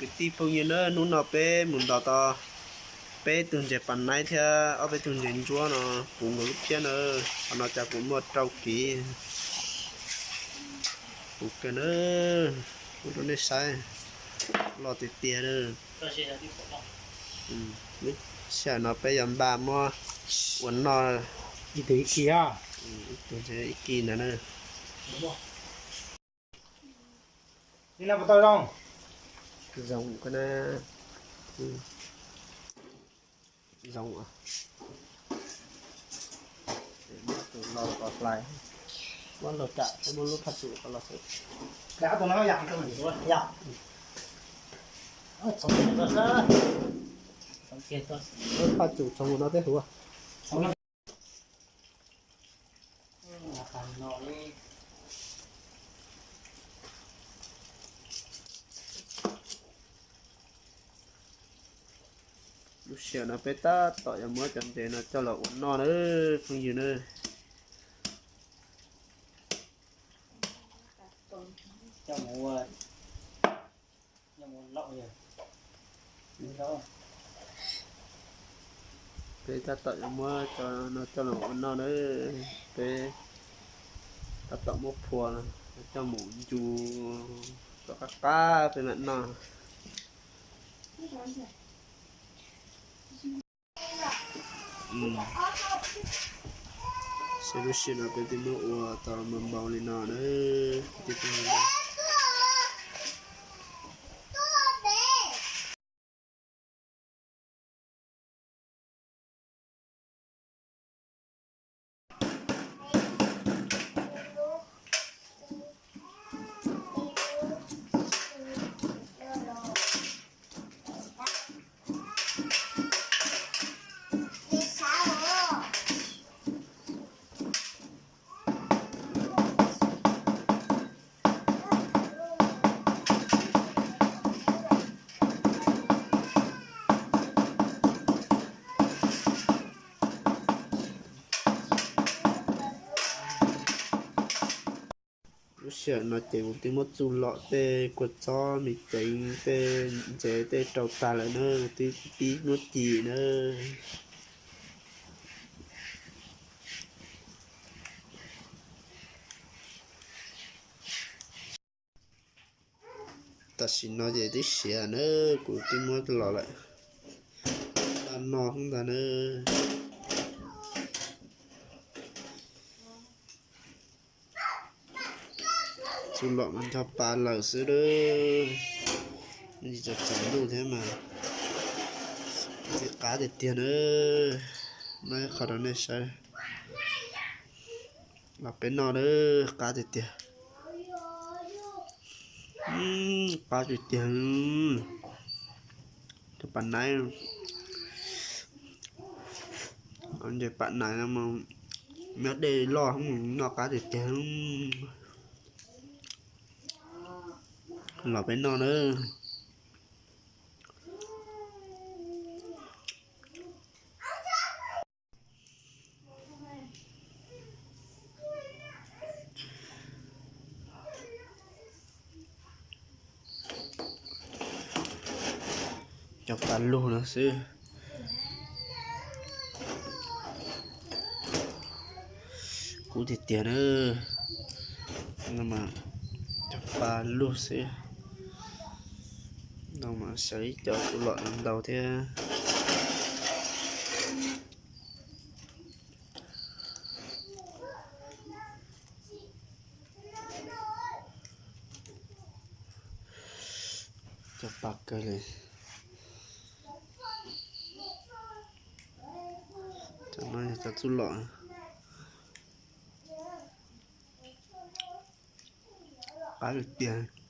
Kwv tij phooj ywg na, hnub no peb mus ntaus tau peb tug ntses pas naib thiab ob peb tug ntses ntsuab no puv nkaus lub phiab na. Qhov no cas kuv muaj rau kiv puv kawg na, ua rau nej saib los tiag tiag na. Lub sij hawm no peb yuav npaj muab ua noj ib tug ib kis, ib tug ib kis ntawd na. Zoo, zoo, muab tus lau tos hlais, muab lau tsam thiab muab lub phaj tsum rau los xwb. Lub phaj tsum txhoov mus no tej huv. Lub sij hawm no peb tab tom yuav muab cov ntses no coj los ua noj na, phooj ywg na. Peb tab tom yuav muab cov no coj los ua noj na. Peb tab tom muab phua coj mus ncu kom qab qab peb mam noj. Saib lub sij hawm no peb twb muab ua tau npau npau li no na. Lub sij hawm no ces kuv twb muab txuj lom tej kua txob me ceev, tej ntses tej rau tag lawm na, kuv twb pib muab ci na. Tam sim no ces twb siav na, kuv twb muab los lawm, noj ntag na. Txuj lom mas ncho pa lawm xwb, tsis txaus txaus ntuj thiab mas. Qab tiag tiag na, noj ib qho rau nej saib. Los peb noj na, qab tiag tiag. Qab tiag tiag. Cov pas naib, ntses pas naib no mas nyob dej loj noj qab tiag tiag. Los peb noj na. Cov pas lug no xwb. Kub tiag tiag na. Cov pas lug xwb. No mas sawv ib co txuj lom no ntau thiab. Cov pas kawg li. Cov no yog cov txuj lom. Qab tiag tiag.